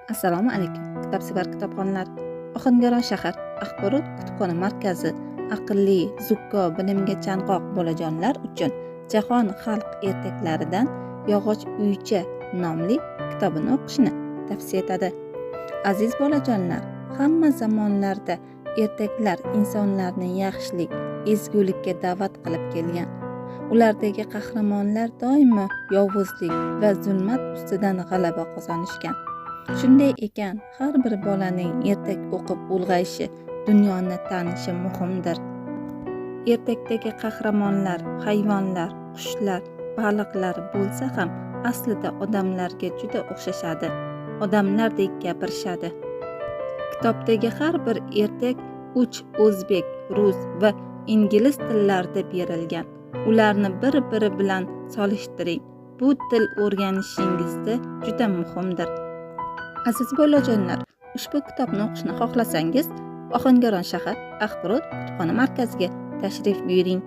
Assalomu alaykum, kitobsevar kitobxonlar. Ohangaron shahar axborot kutubxona markazi aqlli, zukko, bilimga chanqoq bolajonlar uchun Jahon xalq ertaklaridan Yog'och uycha nomli kitobini o'qishni tavsiya etadi. Aziz bolajonlar, hamma zamonlarda ertaklar insonlarni yaxshilik, ezgulikka da'vat qilib kelgan. Ulardagi qahramonlar doimo yovuzlik va zulmat ustidan g'alaba qozonishgan. Shunday ekan, har bir bolaning ertak o'qib ulg'ayishi, dunyoni tanishi muhimdir. Ertakdagi qahramonlar hayvonlar, qushlar, baliqlar bo'lsa ham, aslida odamlarga juda o'xshashadi, odamlardek gapirishadi. Kitobdagi har bir ertak uch o'zbek, rus va ingliz tillarida berilgan. Ularni bir biri bilan solishtiring. Bu til o'rganishingizda juda muhimdir. Aziz bolajonlar, ushbu kitobni o'qishni xohlasangiz, Ohangaron shahar axborot kutubxona markaziga tashrif buyuring.